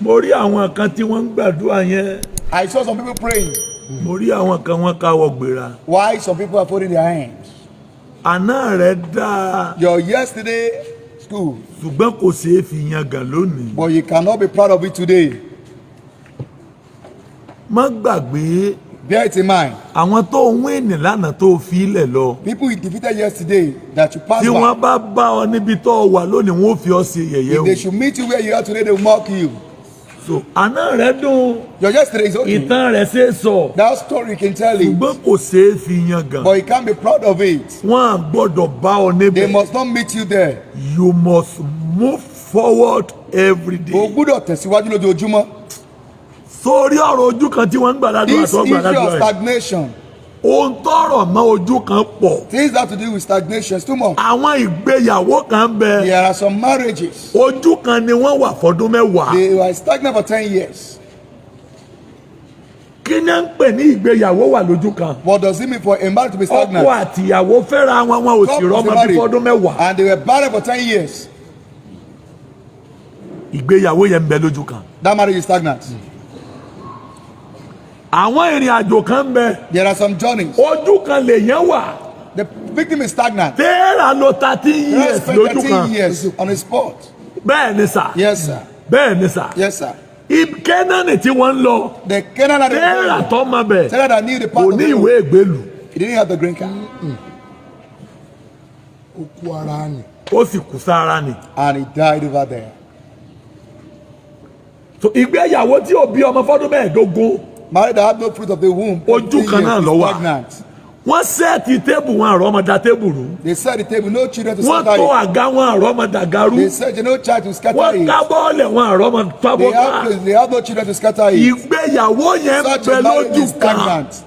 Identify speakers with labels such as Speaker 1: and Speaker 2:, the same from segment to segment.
Speaker 1: Mo rí àwọn kan tí wọ́n ń gbàdúrà yẹn.
Speaker 2: I saw some people praying.
Speaker 1: Mo rí àwọn kan wọ́n káwọ́ gbéra.
Speaker 2: Why some people are folding their hands?
Speaker 1: Àná rẹ̀ dáa,
Speaker 2: Your yesterday school,
Speaker 1: ṣùgbọ́n kò ṣeé fi yangàn lónìí.
Speaker 2: But you cannot be proud of it today.
Speaker 1: Má gbàgbé
Speaker 2: Bear it in mind.
Speaker 1: àwọn tó ń win lánàá tó fi ilẹ̀ lọ.
Speaker 2: People you defeated yesterday that you passed
Speaker 1: Tí
Speaker 2: by,
Speaker 1: wọ́n bá bá ọ níbi tó wà lónìí, wọ́n ó fi ọ ṣe yẹ̀yẹ́
Speaker 2: if
Speaker 1: o.
Speaker 2: they should meet you where you are today, they will mock you.
Speaker 1: So àná rẹ̀ dùn,
Speaker 2: Your yesterday is okay.
Speaker 1: ìtàn rẹ̀ ṣe é sọ,
Speaker 2: That story you can tell it,
Speaker 1: ṣùgbọ́n kò ṣeé fi yangàn.
Speaker 2: But you can't be proud of it.
Speaker 1: Wọ́n á gbọ́dọ̀ bá ọ
Speaker 2: They
Speaker 1: níbẹ̀.
Speaker 2: must not meet you there.
Speaker 1: You must move forward every
Speaker 2: O
Speaker 1: day.
Speaker 2: gbúdọ̀ tẹ̀síwájú lójoojúmọ́.
Speaker 1: Sórí ọ̀rọ̀ ojú kan tí wọ́n ń gbàdúrà
Speaker 2: This
Speaker 1: tó
Speaker 2: issue of
Speaker 1: gbàdúrà yìí.
Speaker 2: stagnation,
Speaker 1: Ohun tọrọ mọ́ ojú kan pọ̀.
Speaker 2: Things that to do with stagnation, is too much.
Speaker 1: Àwọn ìgbéyàwó kan bẹ.
Speaker 2: There are some marriages,
Speaker 1: Ojú kan ni wọ́n wà fọdún 10.
Speaker 2: They were stagnant for 10 years.
Speaker 1: Kí ni à ń pè ní ìgbéyàwó wà lójú kan?
Speaker 2: What does it mean for a marriage to be stagnant?
Speaker 1: Ọkọ àtìyàwó fẹ́ra wọn, wọn ò sì
Speaker 2: Couples
Speaker 1: rọ́mọ bí
Speaker 2: married,
Speaker 1: fọdún 10.
Speaker 2: and they were barren for 10 years.
Speaker 1: Ìgbéyàwó yẹn ń bẹ lójú kan.
Speaker 2: That marriage is stagnant.
Speaker 1: Àwọn ìrìn àjò kan ń bẹ.
Speaker 2: There are some journeys.
Speaker 1: Ojú kan lèèyàn wà.
Speaker 2: The victim is stagnant.
Speaker 1: Téèrà lo 13
Speaker 2: He has
Speaker 1: years
Speaker 2: spent
Speaker 1: lójú
Speaker 2: 13
Speaker 1: kan.
Speaker 2: years on a spot.
Speaker 1: Bẹ́ẹ̀ ni sà.
Speaker 2: Yes, sir.
Speaker 1: Bẹ́ẹ̀ ni sà.
Speaker 2: Yes, sir.
Speaker 1: Kénáánì tí wọ́n ń lọ.
Speaker 2: The Canaan that
Speaker 1: Téèrà tó mọ bẹ̀.
Speaker 2: Sarah that knew the path
Speaker 1: Kò
Speaker 2: of
Speaker 1: ní
Speaker 2: the
Speaker 1: ìwé
Speaker 2: road.
Speaker 1: ìgbélú.
Speaker 2: He didn't have the green card.
Speaker 3: Ó kú ara nì.
Speaker 1: Ó sì kú sára ni.
Speaker 2: And he died over there.
Speaker 1: So ìgbéyàwó tí ò bí ọmọ fọ́dún 15.
Speaker 2: Married that have no fruit of the womb.
Speaker 1: Ojú
Speaker 2: 15
Speaker 1: kan náà
Speaker 2: years,
Speaker 1: ló wà.
Speaker 2: stagnant.
Speaker 1: Wọ́n set table, wọn àrọ́ ọmọ da table rú.
Speaker 2: They set the table, no children to
Speaker 1: Wọ́n
Speaker 2: scatter
Speaker 1: tó
Speaker 2: it.
Speaker 1: àga, wọn àrọ́ ọmọ dàgarú.
Speaker 2: They said no child to scatter
Speaker 1: Wọ́n
Speaker 2: it.
Speaker 1: ká bọ́ọ̀lẹ̀, wọn àrọ́ ọmọ
Speaker 2: They
Speaker 1: tábọ́ká.
Speaker 2: have no children to scatter it.
Speaker 1: Ìgbéyàwó yẹn ń
Speaker 2: Such
Speaker 1: bẹ
Speaker 2: a marriage
Speaker 1: lójú
Speaker 2: is
Speaker 1: kan.
Speaker 2: stagnant.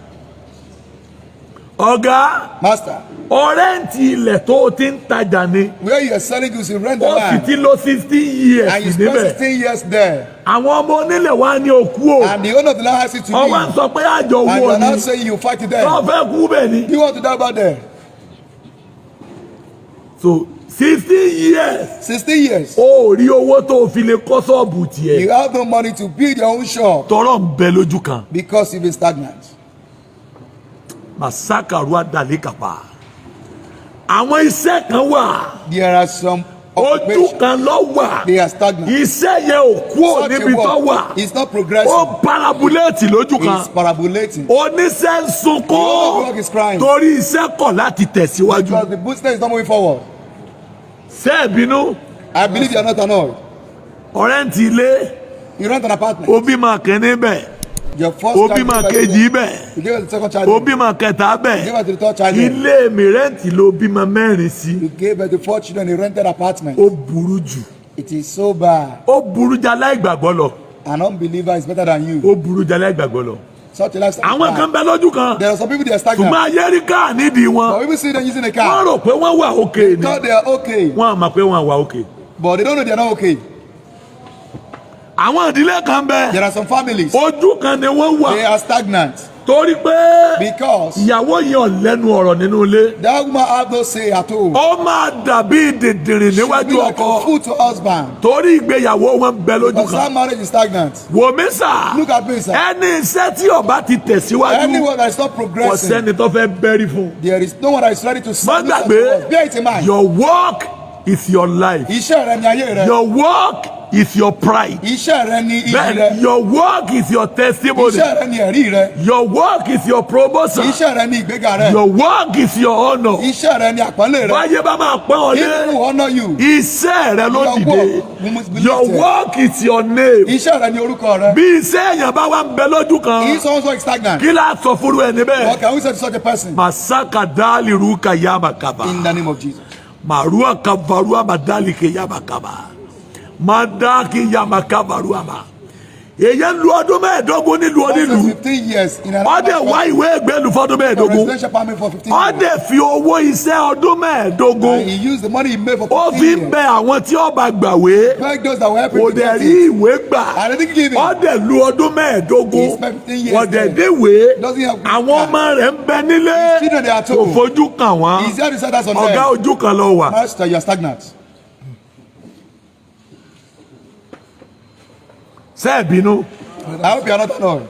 Speaker 1: Ọ̀gá,
Speaker 2: Master,
Speaker 1: o rent ilẹ̀ tó o ti ń tajà ni.
Speaker 2: Where you are selling goods, you rent the
Speaker 1: Ó sì
Speaker 2: land.
Speaker 1: ti lò 16 years
Speaker 2: And you spend
Speaker 1: níbẹ̀.
Speaker 2: 16 years there.
Speaker 1: Àwọn ọmọ onílẹ̀ wa ní òkú o.
Speaker 2: And the owner of the land has it to
Speaker 1: Ọwọ́ ń
Speaker 2: leave.
Speaker 1: sọ pé àjọ
Speaker 2: And
Speaker 1: wo
Speaker 2: you are
Speaker 1: ni.
Speaker 2: now saying you fight it there.
Speaker 1: Tó fẹ́ kú bẹ́ẹ̀ ni.
Speaker 2: You want to die about there?
Speaker 1: So 16 years.
Speaker 2: 16 years.
Speaker 1: O ò rí owó tó o fi lè kọ́ ṣọ́ọ̀bù tiẹ̀.
Speaker 2: You have no money to build your own shop
Speaker 1: Tọrọ ń bẹ lójú kan.
Speaker 2: Because you've been stagnant.
Speaker 1: Masakaru adalikapa. Àwọn iṣẹ́ kan wà.
Speaker 2: There are some
Speaker 1: Ojú
Speaker 2: occupations.
Speaker 1: kan ló wà.
Speaker 2: They are stagnant.
Speaker 1: Iṣẹ́ yẹn ò kúrò
Speaker 2: Such a
Speaker 1: níbi tó wà.
Speaker 2: work is not progressing.
Speaker 1: Ó parabuléètì lójú kan.
Speaker 2: It's parabolating.
Speaker 1: Oníṣẹ́ ń sunkún.
Speaker 2: The owner of the work is crying.
Speaker 1: Torí iṣẹ́ kọ̀ láti tẹ̀síwájú.
Speaker 2: Because the business is not moving forward.
Speaker 1: Ṣé ẹ bínú?
Speaker 2: I believe you are not annoyed.
Speaker 1: O rent ilé.
Speaker 2: You rent an apartment.
Speaker 1: Ó bímọ kínní bẹ̀.
Speaker 2: Your first
Speaker 1: Ó
Speaker 2: child.
Speaker 1: bímọ kejì bẹ̀.
Speaker 2: You give her the second child.
Speaker 1: Ó bímọ kẹta bẹ̀.
Speaker 2: You give her to the third child.
Speaker 1: Ilé mi rent ló bímọ mẹ́rin sí.
Speaker 2: You gave her the four children in a rented apartment.
Speaker 1: Ó burú jù.
Speaker 2: It is so bad.
Speaker 1: Ó burú jà láìgbàgbọ́ lọ.
Speaker 2: An unbeliever is better than you.
Speaker 1: Ó burú jà láìgbàgbọ́ lọ.
Speaker 2: Such a lifestyle is
Speaker 1: Àwọn
Speaker 2: bad.
Speaker 1: kan bẹ lójú kan.
Speaker 2: There are some people, they are stagnant.
Speaker 1: Ṣùgbọ́n ayé rí car nídìí wọn.
Speaker 2: But people see them using a
Speaker 1: Wọ́n
Speaker 2: car.
Speaker 1: rò pé wọ́n wà okay ni.
Speaker 2: Thought they are okay.
Speaker 1: Wọ́n á mọ̀ pé wọ́n wà okay.
Speaker 2: But they don't know they are not okay.
Speaker 1: Àwọn ìdílé kan bẹ.
Speaker 2: There are some families.
Speaker 1: Ojú kan ni wọ́n wà.
Speaker 2: They are stagnant.
Speaker 1: Torí pé
Speaker 2: Because
Speaker 1: ìyàwó yẹn ò lẹ́nu ọ̀rọ̀ nínú ilé.
Speaker 2: that woman have no say at all.
Speaker 1: Ó máa dàbí dìndìnrìn
Speaker 2: She
Speaker 1: níwájú
Speaker 2: be like
Speaker 1: ọkọ.
Speaker 2: a fool to husband.
Speaker 1: Torí ìgbéyàwó wọn bẹ lójú
Speaker 2: Because that
Speaker 1: kan.
Speaker 2: marriage is stagnant.
Speaker 1: Wò mí sà.
Speaker 2: Look at me, sir.
Speaker 1: Ẹni iṣẹ́ tí ó bá ti tẹ̀síwájú.
Speaker 2: Anyone that is not
Speaker 1: Kò
Speaker 2: progressing,
Speaker 1: sẹ́ni tó fẹ́ bẹ́rí fún.
Speaker 2: There is no one that is ready to
Speaker 1: Má
Speaker 2: submit such
Speaker 1: gbàgbé,
Speaker 2: work. Bear it in mind.
Speaker 1: your work is your life.
Speaker 2: Iṣẹ́ rẹ ni ayé rẹ.
Speaker 1: Your work is your pride.
Speaker 2: Iṣẹ́ rẹ ni iyì
Speaker 1: Bẹ́ẹ̀ni,
Speaker 2: rẹ.
Speaker 1: your work is your testimony.
Speaker 2: Iṣẹ́ rẹ ni ẹ̀rí rẹ.
Speaker 1: Your work is your promotion.
Speaker 2: Iṣẹ́ rẹ ni ìgbéga rẹ.
Speaker 1: Your work is your honour.
Speaker 2: Iṣẹ́ rẹ ni àpọ́nlé rẹ.
Speaker 1: Báyé bá máa pọ́n ọ lé.
Speaker 2: People will honor you.
Speaker 1: Iṣẹ́ rẹ ló
Speaker 2: Your
Speaker 1: dìde.
Speaker 2: work must be
Speaker 1: Your
Speaker 2: lifted.
Speaker 1: work is your name.
Speaker 2: Iṣẹ́ rẹ ni orúkọ rẹ.
Speaker 1: Bí iṣẹ́ èèyàn bá wà ń bẹ lójú kan,
Speaker 2: If someone is stagnant,
Speaker 1: kí láà sọ fúru ẹni bẹ́ẹ̀?
Speaker 2: What can we say to such a person?
Speaker 1: Masaka dali ruka yama kaba.
Speaker 2: In the name of Jesus.
Speaker 1: Marua kavarua madali ke yama kaba. Madaki yama kavarua ma. Èyàn lu ọdún 15 nílùú onílùú.
Speaker 2: 15 years in an
Speaker 1: Ó dẹ̀ wá ìwé ìgbélú fọdún 15.
Speaker 2: Residential permit for 15
Speaker 1: Ó
Speaker 2: years.
Speaker 1: dẹ̀ fi owó iṣẹ́ ọdún 15.
Speaker 2: And he used the money he made for
Speaker 1: Ó
Speaker 2: 15
Speaker 1: fi ń
Speaker 2: years.
Speaker 1: bẹ àwọn tí ó bá gbàwé.
Speaker 2: Beg those that were helping
Speaker 1: Kò
Speaker 2: to
Speaker 1: dẹ̀
Speaker 2: get
Speaker 1: rí
Speaker 2: it.
Speaker 1: ìwé gbà.
Speaker 2: And they didn't give him.
Speaker 1: Ó dẹ̀ lu ọdún 15.
Speaker 2: He spent 15 years
Speaker 1: Wọ́n dẹ̀
Speaker 2: there.
Speaker 1: déwèé.
Speaker 2: Doesn't have
Speaker 1: Àwọn ọmọ rẹ̀ ń bẹ nílé.
Speaker 2: His children, they are
Speaker 1: Kò
Speaker 2: told.
Speaker 1: fojú kàn wọ́n.
Speaker 2: He's here to set us on
Speaker 1: Ọ̀gá,
Speaker 2: them.
Speaker 1: ojú kan lọ wà.
Speaker 2: Master, you are stagnant.
Speaker 1: Sẹ́ẹ̀bínú.
Speaker 2: I hope you are not annoyed.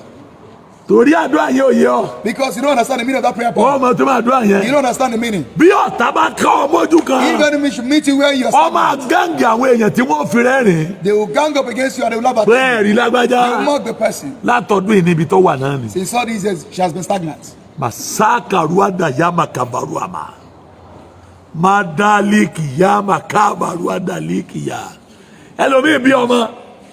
Speaker 1: Torí àdúrà yẹn ò yé ọ.
Speaker 2: Because you don't understand the meaning of that prayer
Speaker 1: Wọ́n
Speaker 2: point.
Speaker 1: mọ̀ tó máa àdúrà
Speaker 2: You
Speaker 1: yẹn.
Speaker 2: don't understand the meaning.
Speaker 1: Bí ọ̀tá bá ká ọ mójú kan,
Speaker 2: If enemy should meet you where you are
Speaker 1: ọmọ
Speaker 2: standing,
Speaker 1: àgáǹgì àwọn èèyàn tí wọ́n fi rẹ́rìn.
Speaker 2: they will gang up against you and they will laugh at you.
Speaker 1: Bẹ́ẹ̀ rí lágbájá.
Speaker 2: They will mock the person.
Speaker 1: Látọ̀dún yìí níbi tó wà náà ni.
Speaker 2: Since all these years, she has been stagnant.
Speaker 1: Masaka ruada yama kabaruama. Madaliki yama kabaruada likiya. Ẹlòmíì bí ọmọ,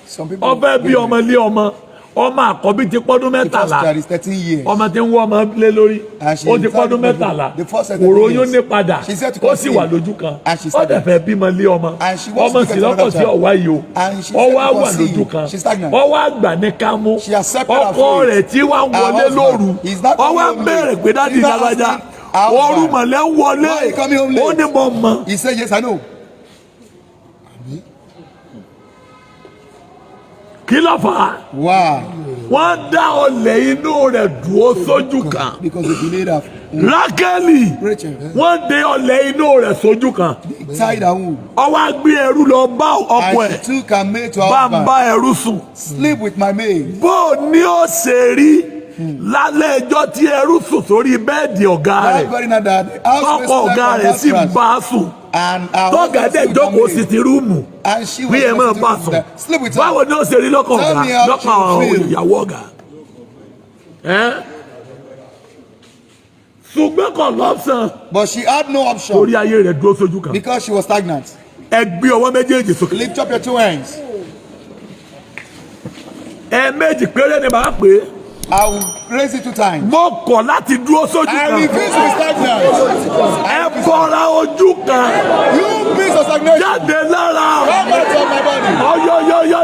Speaker 2: Some people.
Speaker 1: ọbẹ̀ bí ọmọ lé ọmọ, ọmọ àkọ́bí ti pọ́dún
Speaker 2: Because
Speaker 1: 13.
Speaker 2: there is 13 years.
Speaker 1: Ọmọ tí ń wọ́ ọmọ lé lórí,
Speaker 2: And she
Speaker 1: ó ti pọ́dún
Speaker 2: started
Speaker 1: 13.
Speaker 2: the first
Speaker 1: Kò
Speaker 2: 13
Speaker 1: róyún
Speaker 2: years.
Speaker 1: ní padà,
Speaker 2: She said to
Speaker 1: ó sì
Speaker 2: conceive.
Speaker 1: wà lójú kan.
Speaker 2: And she
Speaker 1: Ó dẹ̀
Speaker 2: stagnant.
Speaker 1: fẹ́ bímọ lé ọmọ.
Speaker 2: And she wants
Speaker 1: Ọmọ
Speaker 2: to get
Speaker 1: sì lọ́kọ̀
Speaker 2: another
Speaker 1: sí
Speaker 2: child.
Speaker 1: ọ̀wá yìí o.
Speaker 2: And she
Speaker 1: Ó
Speaker 2: said
Speaker 1: wá
Speaker 2: to
Speaker 1: wà
Speaker 2: conceive.
Speaker 1: lójú kan.
Speaker 2: She stagnant.
Speaker 1: Ó wá gbà ní kámú.
Speaker 2: She accepted her
Speaker 1: Ọkọ
Speaker 2: fate.
Speaker 1: rẹ̀ tí wá ń
Speaker 2: Her
Speaker 1: wọlé
Speaker 2: husband
Speaker 1: lóru.
Speaker 2: is not
Speaker 1: Ó wá
Speaker 2: coming home
Speaker 1: béèrè
Speaker 2: late.
Speaker 1: pé daddy
Speaker 2: He's not
Speaker 1: lágbájá.
Speaker 2: asking how
Speaker 1: Ooru
Speaker 2: far.
Speaker 1: mọ̀lẹ́ ń wọlé.
Speaker 2: Why you coming home
Speaker 1: Ó
Speaker 2: late?
Speaker 1: ní mo mọ̀.
Speaker 2: He said, "Yes, I know."
Speaker 1: Kí ló fà á?
Speaker 2: Why?
Speaker 1: Wọ́n dá ọlẹ̀ inú rẹ̀ dúró sójú kan.
Speaker 2: Because they delayed her.
Speaker 1: Rákẹ́lì,
Speaker 2: Rachel,
Speaker 1: wọ́n dé ọlẹ̀ inú rẹ̀ sójú kan.
Speaker 2: they tied her womb.
Speaker 1: Ó wá gbé ẹrú lọ bá ọkọ
Speaker 2: And
Speaker 1: ẹ̀.
Speaker 2: she took her maid to her
Speaker 1: Bá ń bá
Speaker 2: husband.
Speaker 1: ẹrú sùn.
Speaker 2: Sleep with my maid.
Speaker 1: Bó o ní ó ṣe rí lálẹ́ ẹjọ́ tí ẹrú sùn sórí bẹ́ẹ̀dì ọ̀gá
Speaker 2: That
Speaker 1: rẹ̀.
Speaker 2: very night that the housemaid
Speaker 1: Tọkọ
Speaker 2: slept
Speaker 1: ọ̀gá
Speaker 2: on
Speaker 1: rẹ̀ sì ń
Speaker 2: mattress.
Speaker 1: bá a sùn.
Speaker 2: And her
Speaker 1: Tọ́gà
Speaker 2: husband
Speaker 1: dẹ̀
Speaker 2: sleep with her
Speaker 1: jókòó sí
Speaker 2: maid.
Speaker 1: ti rúùmù.
Speaker 2: And she was
Speaker 1: Bí ẹ máa
Speaker 2: sitting
Speaker 1: bá
Speaker 2: with
Speaker 1: sùn.
Speaker 2: her. Sleep with her.
Speaker 1: Báwo ni ó ṣe rí lọ́kàn
Speaker 2: Tell
Speaker 1: ọ̀gá
Speaker 2: me how
Speaker 1: lọ́kàn
Speaker 2: she will feel.
Speaker 1: ìyàwó ọ̀gá? Ẹ́? Ṣùgbọ́n kò lọ́sàn
Speaker 2: But she had no option
Speaker 1: torí ayé rẹ̀ dúró sójú kan.
Speaker 2: because she was stagnant.
Speaker 1: Ẹ gbé ọwọ́ méjèèjì sókè.
Speaker 2: Lift up your two hands.
Speaker 1: Ẹ̀ẹ̀mejì péré ni màá pè é.
Speaker 2: I will raise it two times.
Speaker 1: Mo kọ̀ láti dúró sójú
Speaker 2: I
Speaker 1: kan.
Speaker 2: refuse to be stagnant.
Speaker 1: Ẹ bọ́ra ojú kan.
Speaker 2: You beast of stagnation,
Speaker 1: Jáde lára.
Speaker 2: come out of my body.
Speaker 1: Ọyọyọyọ.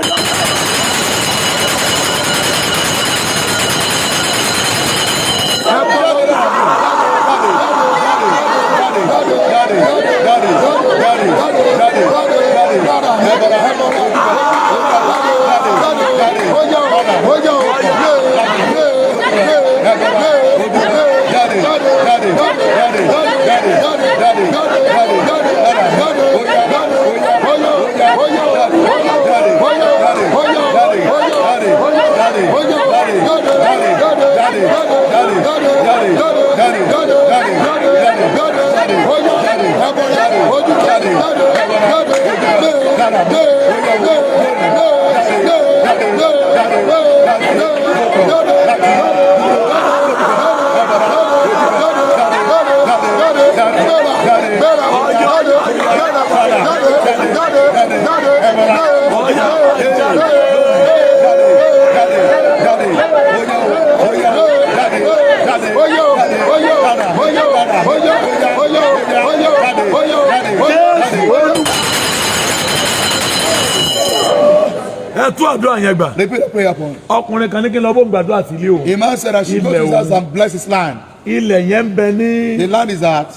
Speaker 1: Ẹ tún àdúrà yẹn gbà.
Speaker 2: Repeat the prayer point.
Speaker 1: Ọkùnrin kan ní kí n lọ bó ń gbàdúrà sí ilé o.
Speaker 2: A man said I should go to his house and bless his land.
Speaker 1: Ilẹ̀ yẹn ń bẹ ní
Speaker 2: The land is at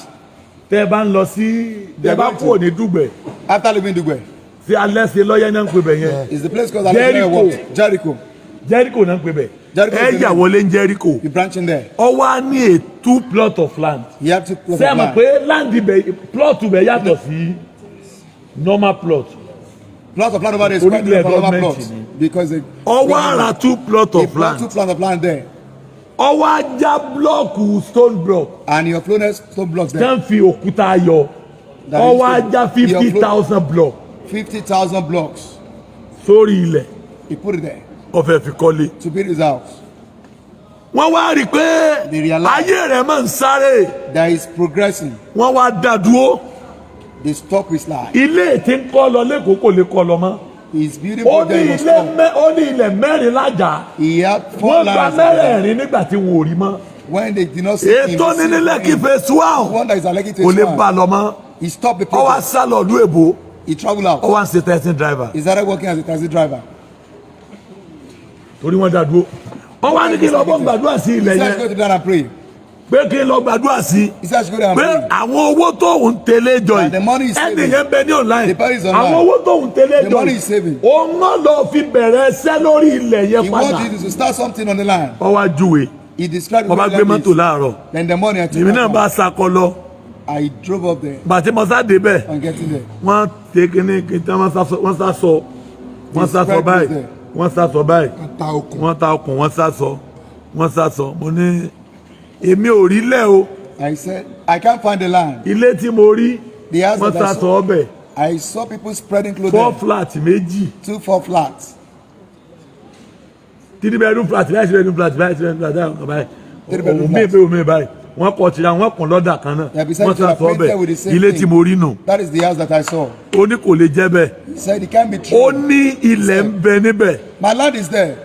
Speaker 1: tẹ́ ẹ bá ń lọ sí tẹ́ ẹ bá kúrò ní Dùgbẹ̀
Speaker 2: after leaving Dugbe.
Speaker 1: sí alẹ́ sí lọ́yẹ́ náà ń pè bẹ̀ yẹn.
Speaker 2: Is the place called
Speaker 1: Jericho.
Speaker 2: Jericho. Jericho.
Speaker 1: Jericho náà ń pè bẹ̀.
Speaker 2: Jericho
Speaker 1: Ẹ
Speaker 2: is the
Speaker 1: yà
Speaker 2: name.
Speaker 1: wọlé ní Jericho.
Speaker 2: The branch in there.
Speaker 1: Ó wá ní a two plot of land.
Speaker 2: He had two plots
Speaker 1: Ṣé ẹ
Speaker 2: of
Speaker 1: mọ̀
Speaker 2: land.
Speaker 1: pé land ibẹ̀ plot ibẹ̀ yàtọ̀ sí normal plot.
Speaker 2: Plot of land over there is quite
Speaker 1: Orílẹ̀
Speaker 2: different from normal
Speaker 1: gọ́ọ̀mẹ̀ntì
Speaker 2: plots
Speaker 1: ni.
Speaker 2: because they
Speaker 1: Ó wá ra two plot
Speaker 2: he
Speaker 1: of
Speaker 2: bought two
Speaker 1: land.
Speaker 2: plots of land there
Speaker 1: Ó wá já blọ́ọ̀kù stone block
Speaker 2: and he uploaded stone blocks there.
Speaker 1: tán fi òkúta yọ.
Speaker 2: That
Speaker 1: Ó
Speaker 2: is
Speaker 1: wá
Speaker 2: stone.
Speaker 1: já
Speaker 2: He
Speaker 1: 50,000 block
Speaker 2: 50,000 blocks.
Speaker 1: sórí ilẹ̀
Speaker 2: He put it there
Speaker 1: ó fẹ́ fi kọ́lé.
Speaker 2: to build his house.
Speaker 1: Wọ́n wá rí i pé
Speaker 2: They realize-
Speaker 1: ayé rẹ̀ máa ń sáré.
Speaker 2: There is progressing.
Speaker 1: Wọ́n wá dá dúró.
Speaker 2: They stop his life.
Speaker 1: Ilé tí ń kọ́ lọ lẹ́kọ̀ọ́ kò lè kọ́ lọ mọ́.
Speaker 2: His beautiful
Speaker 1: Ó ní
Speaker 2: day was
Speaker 1: ilé
Speaker 2: stopped.
Speaker 1: ó ní ilẹ̀ mẹ́rin lájà.
Speaker 2: He had four
Speaker 1: Wọ́n gba
Speaker 2: lands
Speaker 1: mẹ́rẹ̀ẹ̀rin nígbà tí wọn ò rí mọ́.
Speaker 2: when they did not see him.
Speaker 1: Ètò
Speaker 2: they
Speaker 1: ní
Speaker 2: see
Speaker 1: ní Lẹ́kì
Speaker 2: him.
Speaker 1: phase one
Speaker 2: The one that is allergic to
Speaker 1: kò
Speaker 2: his
Speaker 1: lè bá
Speaker 2: one.
Speaker 1: lọ mọ́.
Speaker 2: He stopped the
Speaker 1: Ó wá
Speaker 2: project.
Speaker 1: sá lọ ìlú èbó.
Speaker 2: He traveled
Speaker 1: Ó
Speaker 2: out.
Speaker 1: wá ń ṣe taxi driver
Speaker 2: He started working as a taxi driver.
Speaker 1: torí wọ́n dá dúró. Ó wá ní kí n lọ bọ́ gbàdúrà sí
Speaker 2: He
Speaker 1: ilẹ̀
Speaker 2: said, I
Speaker 1: yẹn
Speaker 2: should go to down and pray.
Speaker 1: pé kí n lọ gbàdúrà sí
Speaker 2: He said, I should go down and
Speaker 1: pé
Speaker 2: pray.
Speaker 1: àwọn owó tó ń tẹ̀lé jọ
Speaker 2: And the money
Speaker 1: yìí
Speaker 2: is
Speaker 1: ẹnì
Speaker 2: saving.
Speaker 1: yẹn bẹ ní online
Speaker 2: The money is online.
Speaker 1: àwọn owó tó ń tẹ̀lé
Speaker 2: The
Speaker 1: jọ
Speaker 2: money
Speaker 1: yìí
Speaker 2: is saving.
Speaker 1: òun náà lọ fi bẹ̀rẹ̀ ẹsẹ̀ lórí ilẹ̀ yẹn
Speaker 2: He
Speaker 1: padà.
Speaker 2: wanted you to start something on the land.
Speaker 1: Ó wá júwe
Speaker 2: He described
Speaker 1: mo bá
Speaker 2: where
Speaker 1: gbé
Speaker 2: that
Speaker 1: mọ́tò
Speaker 2: is.
Speaker 1: láàárọ̀
Speaker 2: Then the money I took
Speaker 1: èmi náà
Speaker 2: my
Speaker 1: bá
Speaker 2: car.
Speaker 1: sakọ lọ
Speaker 2: I drove up there
Speaker 1: bàtí mo sá débẹ̀
Speaker 2: on getting there.
Speaker 1: wọ́n tẹ kíní kí wọ́n sá sọ wọ́n sá sọ
Speaker 2: They spread
Speaker 1: báyìí
Speaker 2: this there.
Speaker 1: Wọ́n sásọ báyìí.
Speaker 3: Wọ́n ta okùn.
Speaker 1: Wọ́n ta okùn, wọ́n sásọ, wọ́n sásọ. Mo ní èmi ò rí lẹ̀ o.
Speaker 2: I said, I can't find the land.
Speaker 1: Ilé tí mo rí,
Speaker 2: The house
Speaker 1: wọ́n
Speaker 2: that I
Speaker 1: sásọ
Speaker 2: saw,
Speaker 1: ọbẹ̀
Speaker 2: I saw people spreading
Speaker 1: four
Speaker 2: clothing.
Speaker 1: flat méjì,
Speaker 2: 2 4 flats.
Speaker 1: 3 bedroom flat báyìí, 3 bedroom flat báyìí, 3 bedroom flat báyìí, báyìí.
Speaker 2: Three bedroom
Speaker 1: Òun
Speaker 2: flat.
Speaker 1: mi bẹ́ẹ̀, omi báyìí, wọ́n kọ́ tira, wọ́n kàn lọ́dà kan náà.
Speaker 2: They are beside
Speaker 1: Wọ́n
Speaker 2: each other,
Speaker 1: sásọ ọbẹ̀.
Speaker 2: painted with the same
Speaker 1: Ilé
Speaker 2: thing.
Speaker 1: tí mo rí nù.
Speaker 2: That is the house that I saw.
Speaker 1: Ó ní kò lè jẹ́ bẹ́ẹ̀.
Speaker 2: He said, it can't be
Speaker 1: Ó
Speaker 2: true.
Speaker 1: ní ilẹ̀ ń bẹ níbẹ̀.
Speaker 2: My land is there.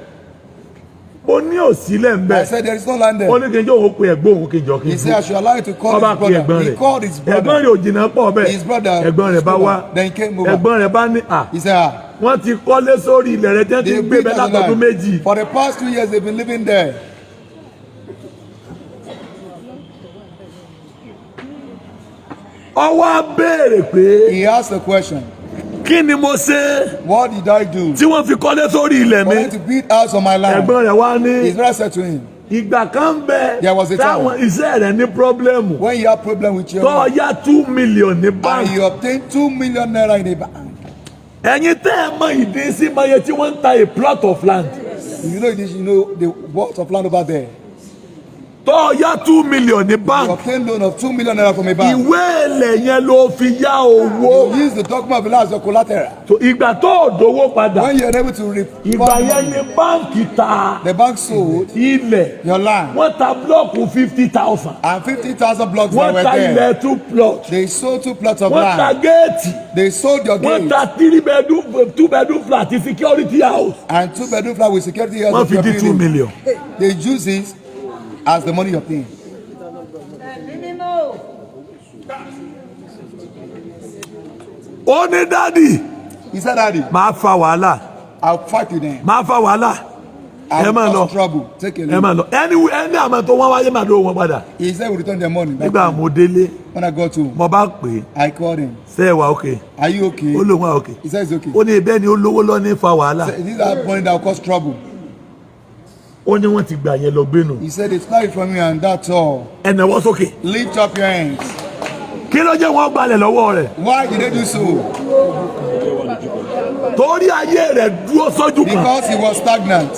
Speaker 1: Mo ní òsílẹ̀ ń bẹ.
Speaker 2: I said, there is no land
Speaker 1: Ó
Speaker 2: there.
Speaker 1: ní kí n jọ òun pe ẹ̀gbọ́n òun, kí n jọ kí n
Speaker 2: He said, I should allow you to call
Speaker 1: ọba
Speaker 2: his
Speaker 1: pe ẹ̀gbọ́n
Speaker 2: brother.
Speaker 1: rẹ̀.
Speaker 2: He called his
Speaker 1: Ẹ̀gbọ́n
Speaker 2: brother.
Speaker 1: rẹ̀ ò jìnnà pọ̀ bẹ́ẹ̀.
Speaker 2: His brother
Speaker 1: Ẹ̀gbọ́n rẹ̀ bá wá.
Speaker 2: Then he came over.
Speaker 1: Ẹ̀gbọ́n rẹ̀ bá ní à,
Speaker 2: He said, ah,
Speaker 1: wọ́n ti kọ́lé sórí ilẹ̀ rẹ̀ tẹ́ ti
Speaker 2: they
Speaker 1: ń gbé
Speaker 2: built
Speaker 1: bẹ́ẹ̀
Speaker 2: that
Speaker 1: látọdún
Speaker 2: land.
Speaker 1: 2.
Speaker 2: For the past 2 years, they've been living there.
Speaker 1: Ó wá béèrè pé,
Speaker 2: He asked a question.
Speaker 1: kí ni mo ṣe
Speaker 2: What did I do
Speaker 1: tí wọ́n fi kọ́lé sórí ilẹ̀
Speaker 2: for
Speaker 1: mi?
Speaker 2: them to build house on my land?
Speaker 1: Ẹ̀gbọ́n rẹ̀ wá ní,
Speaker 2: His brother said to him,
Speaker 1: ìgbà kan bẹ
Speaker 2: There was a time.
Speaker 1: táwọn iṣẹ́ rẹ̀ ní problem,
Speaker 2: when you have problem with your
Speaker 1: tó yá 2 million ní
Speaker 2: and
Speaker 1: báńkì.
Speaker 2: you obtain 2 million naira in a bank.
Speaker 1: Ẹ̀yin tẹ́ ẹ mọ ìdí sí mọye tí wọ́n ń ta a plot of land,
Speaker 2: You know this, you know the worth of land over there.
Speaker 1: tó yá 2 million ní
Speaker 2: You
Speaker 1: báńkì,
Speaker 2: obtain loan of 2 million naira from a bank.
Speaker 1: ìwé ilẹ̀ yẹn ló fi yá owó.
Speaker 2: You use the document of the land as your collateral.
Speaker 1: So, ìgbà tó o dówó padà,
Speaker 2: When you are able to refund
Speaker 1: ìgbà yẹn
Speaker 2: money,
Speaker 1: ní báńkì ta
Speaker 2: the bank sold
Speaker 1: ilẹ̀.
Speaker 2: your land
Speaker 1: Wọ́n ta block 50,000.
Speaker 2: and 50,000 blocks that
Speaker 1: Wọ́n
Speaker 2: were
Speaker 1: ta
Speaker 2: there.
Speaker 1: ilẹ̀ two plot.
Speaker 2: They sold two plots of
Speaker 1: Wọ́n ta
Speaker 2: land.
Speaker 1: géètì.
Speaker 2: They sold your
Speaker 1: Wọ́n
Speaker 2: gate
Speaker 1: ta 3 bedroom, 2 bedroom flat, security house.
Speaker 2: and 2 bedroom flat with security house
Speaker 1: Wọ́n
Speaker 2: of
Speaker 1: fi
Speaker 2: your
Speaker 1: di two
Speaker 2: building.
Speaker 1: million.
Speaker 2: They use it as the money you obtain.
Speaker 4: Ẹ̀mí mímọ́ o.
Speaker 1: Ó ní, "Daddy,
Speaker 2: He said, "Daddy,
Speaker 1: máa fa wàhálà."
Speaker 2: I'll fight with them.
Speaker 1: Máa fa wàhálà.
Speaker 2: I'll
Speaker 1: Ẹ máa lọ.
Speaker 2: cause trouble. Take a
Speaker 1: Ẹ
Speaker 2: look.
Speaker 1: máa lọ. Ẹni ẹni àmọ́ tó wọ́n wáyé, máa dúró wọn padà.
Speaker 2: He said, we return their money.
Speaker 1: Nígbà mo délé,
Speaker 2: When I got home,
Speaker 1: mo bá pè é,
Speaker 2: I called him.
Speaker 1: "Ṣé ẹ wà okay?"
Speaker 2: "Are you okay?"
Speaker 1: Ó lóun wà okay.
Speaker 2: He said, "It's okay."
Speaker 1: Ó ní ibẹ̀ ni ó lówó lọ ní fa wàhálà.
Speaker 2: He said, "These are money that will cause trouble."
Speaker 1: Ó ní wọ́n ti gbà yẹn lọ gbénu.
Speaker 2: He said, "It's not from me and that's all."
Speaker 1: Ẹ nawọ́ sókè.
Speaker 2: Lift up your hands.
Speaker 1: Kí ló jẹ́ wọ́n gbalẹ̀ lọ́wọ́ rẹ̀?
Speaker 2: Why did they do so?
Speaker 1: Torí ayé rẹ̀ dúró sójú kan.
Speaker 2: Because he was stagnant.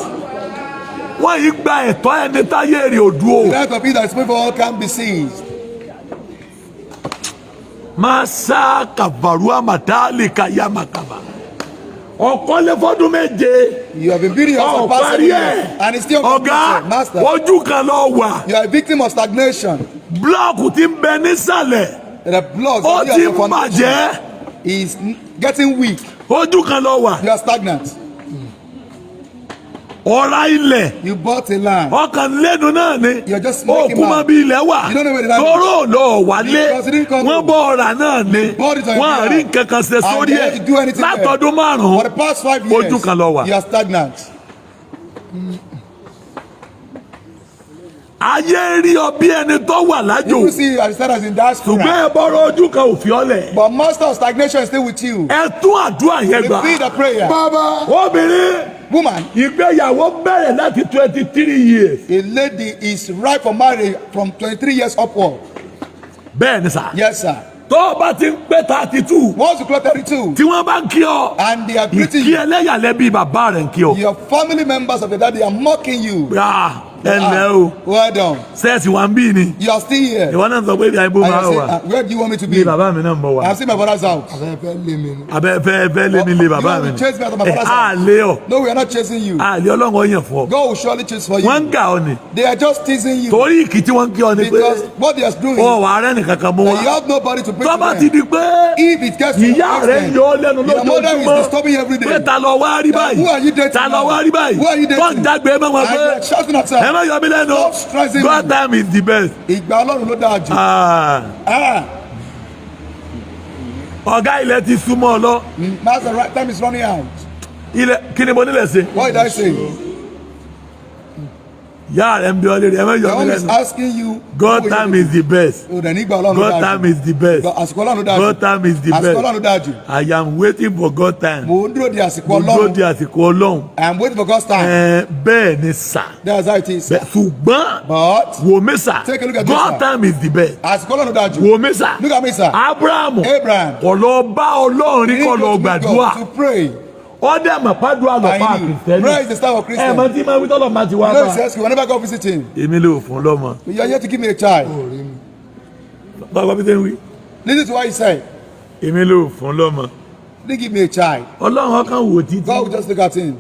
Speaker 1: Wọ́n yìí gba ẹ̀tọ́ ẹni táyé rẹ̀ ò dúró.
Speaker 2: The right of it that is made for all can be seized.
Speaker 1: Máa kàbàrú àmàtálì kàyàmàkàbà. Ọ̀kọ́lé fọ́dún 7.
Speaker 2: You have been building your house for past
Speaker 1: Ọ̀parí
Speaker 2: 7
Speaker 1: ẹ̀.
Speaker 2: years and it's still
Speaker 1: Ọ̀gá,
Speaker 2: uncompleted. Master,
Speaker 1: ojú kan lọ wà.
Speaker 2: you are a victim of stagnation.
Speaker 1: Block tí ń bẹ nísàlẹ̀.
Speaker 2: The blood
Speaker 1: Ó ti ń bàjẹ́.
Speaker 2: is getting weak.
Speaker 1: Ojú kan lọ wà.
Speaker 2: You are stagnant.
Speaker 1: Ọ̀rá ilẹ̀.
Speaker 2: You bought a land.
Speaker 1: Ọkàn lẹ́nu náà ni.
Speaker 2: You're just making
Speaker 1: Òkú mọ
Speaker 2: mouth.
Speaker 1: bí ilẹ̀ wà.
Speaker 2: You don't know where the land is.
Speaker 1: Tóró lọ wálé.
Speaker 2: Because you didn't come
Speaker 1: Wọ́n
Speaker 2: home.
Speaker 1: bọ̀ ọ̀rà náà ni.
Speaker 2: Bought it on your
Speaker 1: Wọ́n á rí
Speaker 2: behalf.
Speaker 1: nǹkan kan ṣe
Speaker 2: And
Speaker 1: sórí
Speaker 2: they
Speaker 1: ẹ̀.
Speaker 2: had to do anything there.
Speaker 1: Látọdún 5.
Speaker 2: For the past 5 years,
Speaker 1: Ojú kan lọ wà.
Speaker 2: you are stagnant.
Speaker 1: Ayé rí ọ bí ẹni tó wà lájò.
Speaker 2: You see, I said as in diaspora.
Speaker 1: Ṣùgbọ́n ẹ bọ́rọ̀, ojú kan ò fi ọ́ lẹ̀.
Speaker 2: But master of stagnation is still with you.
Speaker 1: Ẹ tún àdúrà yẹn gbà.
Speaker 2: Repeat the prayer.
Speaker 3: Bàbá.
Speaker 1: Obìnrin,
Speaker 2: Woman,
Speaker 1: ìgbéyàwó bẹ̀rẹ̀ láti 23 years.
Speaker 2: a lady is ripe for marriage from 23 years upward.
Speaker 1: Bẹ́ẹ̀ ni sà.
Speaker 2: Yes, sir.
Speaker 1: Tó o bá ti ń pé 32,
Speaker 2: Once you clock 32
Speaker 1: tí wọ́n bá ń kí ọ,
Speaker 2: and they are greeting
Speaker 1: ìkí
Speaker 2: you,
Speaker 1: ẹlẹ́yàlẹ́ bíi bàbá rẹ̀ ń kí ọ.
Speaker 2: your family members of the daddy are mocking you.
Speaker 1: Ah, ẹ ǹlẹ́ o.
Speaker 2: Well done.
Speaker 1: Sẹ́ẹ̀sì wa ń bí ni.
Speaker 2: You are still here.
Speaker 1: Ìwọ náà sọ pé ibi àìbó
Speaker 2: And
Speaker 1: máa
Speaker 2: you say,
Speaker 1: wà.
Speaker 2: "Ah, where do you want me to
Speaker 1: Bí
Speaker 2: be?
Speaker 1: bàbá mi náà ń bọ̀ wá.
Speaker 2: I'm still my father's house."
Speaker 3: Àbẹ́ fẹ́ lé mi ni.
Speaker 1: Abẹ́ fẹ́ fẹ́ lé mi lé bàbá
Speaker 2: You
Speaker 1: mi
Speaker 2: want to chase me out of my
Speaker 1: ni.
Speaker 2: father's
Speaker 1: Ẹ á
Speaker 2: house?
Speaker 1: lé ọ.
Speaker 2: No, we are not chasing you.
Speaker 1: Á lé, Ọlọ́run ó yàn fún ọ.
Speaker 2: God will surely chase for
Speaker 1: Wọ́n ń
Speaker 2: you.
Speaker 1: gà ọ ni.
Speaker 2: They are just teasing you
Speaker 1: Torí ìkí tí wọ́n ń kí ọ ni pé
Speaker 2: because what they are doing,
Speaker 1: ọ wà á rẹ́ nìkan kan mú
Speaker 2: that
Speaker 1: wa.
Speaker 2: you have nobody to bring
Speaker 1: Tó bá
Speaker 2: to
Speaker 1: ti
Speaker 2: them.
Speaker 1: di pé
Speaker 2: If it gets to
Speaker 1: ìyá
Speaker 2: an
Speaker 1: rẹ̀
Speaker 2: extent,
Speaker 1: ń yọ ọ́ lẹ́nu
Speaker 2: your mother is
Speaker 1: lójoojúmọ́
Speaker 2: disturbing you every day.
Speaker 1: pé ta lọ wá rí
Speaker 2: Who are you
Speaker 1: báyìí,
Speaker 2: dating
Speaker 1: ta lọ
Speaker 2: now?
Speaker 1: wá rí báyìí,
Speaker 2: Who are you
Speaker 1: tó ń
Speaker 2: dating?
Speaker 1: jágbe mọ́ wọn
Speaker 2: And
Speaker 1: pé
Speaker 2: you are shouting at her.
Speaker 1: ẹ má yọ mí lẹ́nu.
Speaker 2: Stop stressing
Speaker 1: God
Speaker 2: me.
Speaker 1: time is the best.
Speaker 2: Ìgbà Ọlọ́run ló dáa jù.
Speaker 1: Ah,
Speaker 2: Ah,
Speaker 1: ọ̀gá, ilẹ̀ ti súnmọ́ ọ lọ.
Speaker 2: Master, right time is running out.
Speaker 1: Ilẹ̀ kí ni mo nílẹ̀ ṣe?
Speaker 2: What did I say?
Speaker 1: Ìyá rẹ̀ ń bí ọ léèrè, ẹ má yọ
Speaker 2: Your
Speaker 1: mí
Speaker 2: mom is
Speaker 1: lẹ́nu.
Speaker 2: asking you.
Speaker 1: God
Speaker 2: who
Speaker 1: time
Speaker 2: you
Speaker 1: is the best.
Speaker 2: dating? O dẹ̀ nígbà Ọlọ́run ló
Speaker 1: God
Speaker 2: dáa
Speaker 1: time
Speaker 2: jù.
Speaker 1: is the best.
Speaker 2: Àsìkò Ọlọ́run ló dáa jù.
Speaker 1: God time is the
Speaker 2: Àsìkò
Speaker 1: best.
Speaker 2: Ọlọ́run ló dáa jù.
Speaker 1: I am waiting for God time.
Speaker 2: Mò ń dúró de àsìkò
Speaker 1: Mo dúró
Speaker 2: Ọlọ́run.
Speaker 1: de àsìkò Ọlọ́run.
Speaker 2: I am waiting for God's time.
Speaker 1: Ẹ bẹ́ẹ̀ ni sà.
Speaker 2: That's how it is.
Speaker 1: Bẹ́ẹ̀, ṣùgbọ́n
Speaker 2: But
Speaker 1: wò mí sà,
Speaker 2: Take a look at this,
Speaker 1: God
Speaker 2: sir.
Speaker 1: time is the best.
Speaker 2: Àsìkò Ọlọ́run ló dáa jù.
Speaker 1: Wò mí sà.
Speaker 2: Look at me, sir.
Speaker 1: Abrahamu
Speaker 2: Abraham.
Speaker 1: kò lọ bá Ọlọ́run rí,
Speaker 2: He
Speaker 1: kò
Speaker 2: didn't
Speaker 1: lọ
Speaker 2: go to meet
Speaker 1: gbàdúrà.
Speaker 2: God to pray.
Speaker 1: Ọdẹ mọ̀ pàdúrà lọ́pàá
Speaker 2: I knew.
Speaker 1: Kìrìsìtẹ́nì.
Speaker 2: Prayer is the style of
Speaker 1: Ẹ
Speaker 2: Christian.
Speaker 1: mọ̀ tí máa wí tọ́lọ̀ máa ti wá
Speaker 2: You know,
Speaker 1: bá.
Speaker 2: he says, whenever God visit him,
Speaker 1: Èmi ló fún lọ́mọ.
Speaker 2: you are here to give me a child.
Speaker 1: Bàbá mi tẹ́ ń wí.
Speaker 2: Listen to what he said.
Speaker 1: Èmi ló fún lọ́mọ.
Speaker 2: He give me a child.
Speaker 1: Ọlọ́run ọkàn wò títí.
Speaker 2: God will just look at him.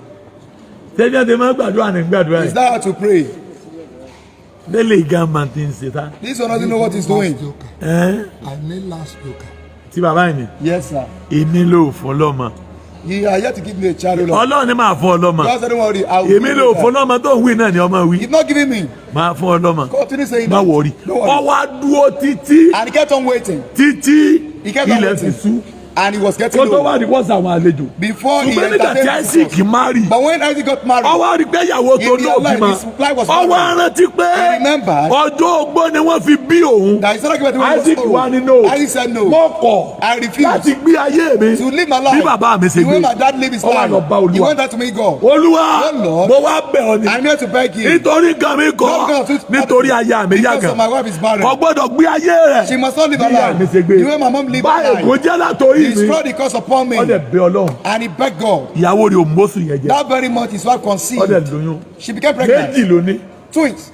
Speaker 1: Ṣé bí wọ́n ti máa ń gbàdúrà ní gbàdúrà
Speaker 2: Is
Speaker 1: yìí?
Speaker 2: that how to pray?
Speaker 1: Délé ìgá máa ti ń ṣe tá.
Speaker 2: This one doesn't know what he's doing.
Speaker 1: Ẹ́n,
Speaker 3: I need last joker.
Speaker 1: tí bàbá yìí ni.
Speaker 2: Yes, sir.
Speaker 1: Èmi ló fún lọ́mọ.
Speaker 2: You are here to give me a child, O Lord.
Speaker 1: Ọlọ́run ni máa fún ọ lọ́mọ.
Speaker 2: God said, don't worry, I will
Speaker 1: Èmi
Speaker 2: give
Speaker 1: ló
Speaker 2: you a
Speaker 1: fún
Speaker 2: child.
Speaker 1: lọ́mọ tó ń wí náà ni ọmọ wí.
Speaker 2: He's not giving me.
Speaker 1: Máa fún ọ lọ́mọ.
Speaker 2: Continue saying
Speaker 1: Má
Speaker 2: that.
Speaker 1: worry.
Speaker 2: Don't worry.
Speaker 1: Ó wá dúró títí
Speaker 2: And he kept on waiting.
Speaker 1: títí
Speaker 2: He kept on
Speaker 1: ilẹ̀ fi
Speaker 2: waiting.
Speaker 1: sú.
Speaker 2: And he was getting
Speaker 1: Kó tó wá
Speaker 2: old.
Speaker 1: ní wọ́n sàwọn àlejò.
Speaker 2: Before he
Speaker 1: Ṣùgbọ́n nígbà tí
Speaker 2: entertained
Speaker 1: Isaac marry,
Speaker 2: But when Isaac got married,
Speaker 1: ó wá rí pé ìyàwó tó
Speaker 2: He
Speaker 1: náà
Speaker 2: realized
Speaker 1: bímọ.
Speaker 2: his life was
Speaker 1: Ó wá
Speaker 2: barren.
Speaker 1: rántí pé
Speaker 2: He remembered
Speaker 1: ọjọ́ ogbó ni wọ́n fi bí òun.
Speaker 2: that he started giving when he was
Speaker 1: Isaac wá
Speaker 2: old.
Speaker 1: ní no.
Speaker 2: Isaac said no.
Speaker 1: Mo kọ̀
Speaker 2: I refuse
Speaker 1: láti gbé ayé mi
Speaker 2: to live my life.
Speaker 1: bí bàbá mi ṣe
Speaker 2: The way
Speaker 1: gbé.
Speaker 2: my dad lived his
Speaker 1: Ó wá lọ
Speaker 2: life.
Speaker 1: bá
Speaker 2: He
Speaker 1: Olúwa.
Speaker 2: went out to meet God.
Speaker 1: Olúwa,
Speaker 2: Oh Lord,
Speaker 1: mo wá bẹ̀ ọ́ ni.
Speaker 2: I'm here to beg you.
Speaker 1: Nítorí nǹkan mi kọ̀,
Speaker 2: Not because of-
Speaker 1: nítorí aya mi
Speaker 2: Because
Speaker 1: yàgàn.
Speaker 2: of my wife is barren.
Speaker 1: Kò gbọ́dọ̀ gbé ayé rẹ̀.
Speaker 2: She must not live her
Speaker 1: Bí ìyá
Speaker 2: life.
Speaker 1: mi ṣe gbé.
Speaker 2: The way my mom lived
Speaker 1: Bá
Speaker 2: her life.
Speaker 1: ègún jẹ́ látòrí
Speaker 2: He
Speaker 1: mi.
Speaker 2: destroyed the curse upon me.
Speaker 1: Ó dẹ̀ bẹ̀ Ọlọ́run.
Speaker 2: And he begged God.
Speaker 1: Ìyàwó rẹ̀ ò mọ́sùn yẹn jẹ.
Speaker 2: That very month, his wife
Speaker 1: Ó dẹ̀
Speaker 2: conceived.
Speaker 1: lóyún.
Speaker 2: She became pregnant.
Speaker 1: Méjì ló ní.
Speaker 2: Twins.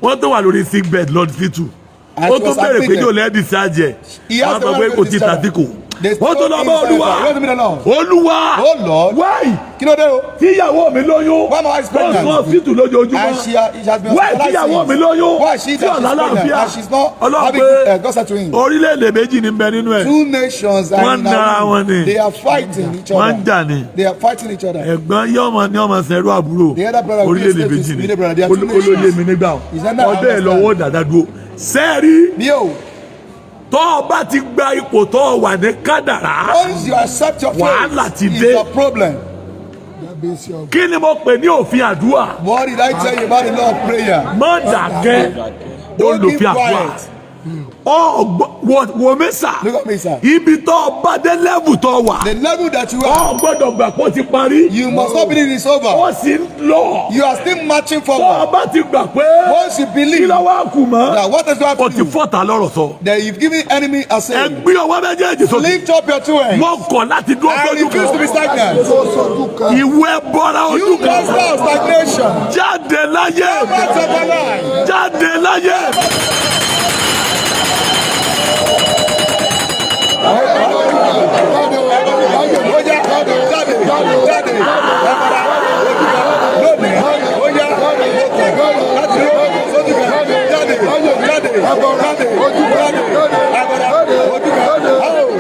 Speaker 1: Wọ́n tó wà lórí sick bed lọ sí tù.
Speaker 2: And
Speaker 1: Ó
Speaker 2: she
Speaker 1: tún
Speaker 2: was
Speaker 1: béèrè pé
Speaker 2: admitted.
Speaker 1: yóò lẹ́ẹ̀dì sáàjẹ̀.
Speaker 2: He
Speaker 1: Wọ́n
Speaker 2: asked
Speaker 1: sọ
Speaker 2: the
Speaker 1: pé
Speaker 2: one
Speaker 1: kò tí
Speaker 2: who
Speaker 1: tàsíkò.
Speaker 2: They
Speaker 1: Wọ́n tún lọ bá
Speaker 2: stole
Speaker 1: Olúwa.
Speaker 2: inside. He went to meet the Lord.
Speaker 1: Olúwa.
Speaker 2: Oh Lord.
Speaker 1: Why?
Speaker 2: Kí ló dé o?
Speaker 1: Tíyàwó mi lóyún.
Speaker 2: Why my wife is
Speaker 1: Tó
Speaker 2: pregnant?
Speaker 1: sùn hospital lójoojúmọ́.
Speaker 2: And she has been
Speaker 1: Why
Speaker 2: hospitalized
Speaker 1: tíyàwó
Speaker 2: since.
Speaker 1: mi lóyún?
Speaker 2: Why she
Speaker 1: Tí
Speaker 2: that she's
Speaker 1: ọ̀la
Speaker 2: pregnant
Speaker 1: láàfíà.
Speaker 2: and she's not
Speaker 1: Ọlọ́run
Speaker 2: having
Speaker 1: pé
Speaker 2: God said to him,
Speaker 1: orílẹ̀-èdè méjì ní bẹ nínú ẹ̀.
Speaker 2: two nations are
Speaker 1: Wọ́n
Speaker 2: in
Speaker 1: nara
Speaker 2: a
Speaker 1: wọn ni.
Speaker 2: They are fighting each
Speaker 1: Wọ́n ń
Speaker 2: other.
Speaker 1: jà ni.
Speaker 2: They are fighting each other.
Speaker 1: Ẹ̀gbọ́n yọmọ ní ọmọ sẹ́rú àbúrò.
Speaker 2: The elder brother will be
Speaker 1: Orílẹ̀-èdè
Speaker 2: slave to
Speaker 1: méjì
Speaker 2: his
Speaker 1: ni.
Speaker 2: middle brother. They are two
Speaker 1: Olóyè
Speaker 2: nations.
Speaker 1: mi nígbà.
Speaker 2: He said, "Now I
Speaker 1: Ọdẹ ẹ̀ lọ́wọ́ dàda dúró. Sẹ́ẹ̀rí
Speaker 2: Bí o,
Speaker 1: tọ́ ọ bá ti gba ipò tọ́ ọ wà ní kádàrá.
Speaker 2: once you accept your
Speaker 1: Wàhálà
Speaker 2: fate,
Speaker 1: ti
Speaker 2: it's
Speaker 1: dé.
Speaker 2: your problem.
Speaker 3: That be your
Speaker 1: Kí ni mo pè ní òfin àdúrà?
Speaker 2: What did I tell you about the law of prayer?
Speaker 1: Má dákẹ́.
Speaker 2: Don't keep
Speaker 1: Olùfin àdúrà.
Speaker 2: quiet.
Speaker 1: Wò mí sà.
Speaker 2: Look at me, sir.
Speaker 1: Ibi tó o bá dé level tó wà.
Speaker 2: The level that you are,
Speaker 1: Ọ gbọ́dọ̀ gbà pé ó ti parí.
Speaker 2: you must not believe it's over.
Speaker 1: Ó sì ń lọ.
Speaker 2: You are still marching
Speaker 1: Tó o
Speaker 2: forward.
Speaker 1: bá ti gbà pé
Speaker 2: Once you
Speaker 1: kí
Speaker 2: believe
Speaker 1: ló wá kù mọ́.
Speaker 2: that what is going
Speaker 1: O
Speaker 2: to
Speaker 1: ti
Speaker 2: do,
Speaker 1: fọ́ta lọ́rọ̀ sọ.
Speaker 2: that you've given enemy a
Speaker 1: Ẹ
Speaker 2: say,
Speaker 1: gbé ọwọ́ méjèèjì sókè.
Speaker 2: lift up your two hands.
Speaker 1: Mo kọ̀ láti dúró
Speaker 2: I
Speaker 1: sójú
Speaker 2: refuse to be
Speaker 1: kan.
Speaker 2: stagnant.
Speaker 3: Sojú kan.
Speaker 1: Ìwé bọ́ra ojú
Speaker 2: You
Speaker 1: kan.
Speaker 2: master of stagnation.
Speaker 1: Jáde láyé.
Speaker 2: Out of my life.
Speaker 1: Jáde láyé.
Speaker 2: Oya, jáde, jáde, ẹ̀fọ́ra, lónìí, oya, òkè, láti dúró, sójú kan, jáde, jáde, jáde, jáde, ẹ̀fọ́ra, ojú kan, áwò,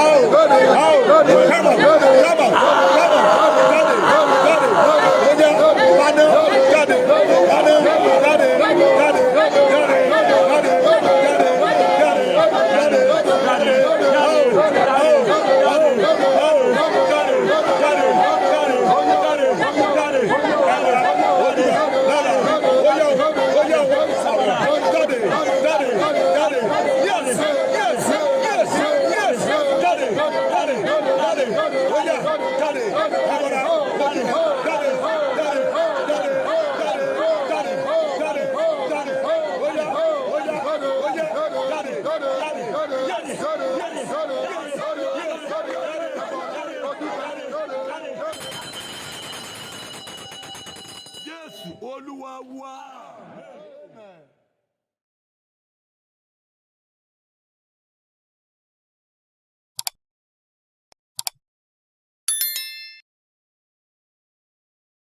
Speaker 2: áwò, áwò, come on, come on, come on, jáde, jáde, oya, paná, jáde, paná, jáde, jáde, jáde, jáde, jáde, jáde, jáde, jáde, áwò, áwò, áwò, áwò, jáde, jáde, jáde, jáde, jáde, ẹ̀fọ́ra, ojú kan, lára, oya, oya, jáde, jáde, jáde, yes, yes, yes, yes, jáde, jáde, jáde, oya, jáde, ẹ̀fọ́ra, ojú kan, jáde, jáde, jáde, jáde, jáde, jáde, jáde, oya, oya, oya, jáde, jáde, yes, yes, yes, yes, jáde, jáde, jáde, jáde.
Speaker 1: Jésù Olúwa wá.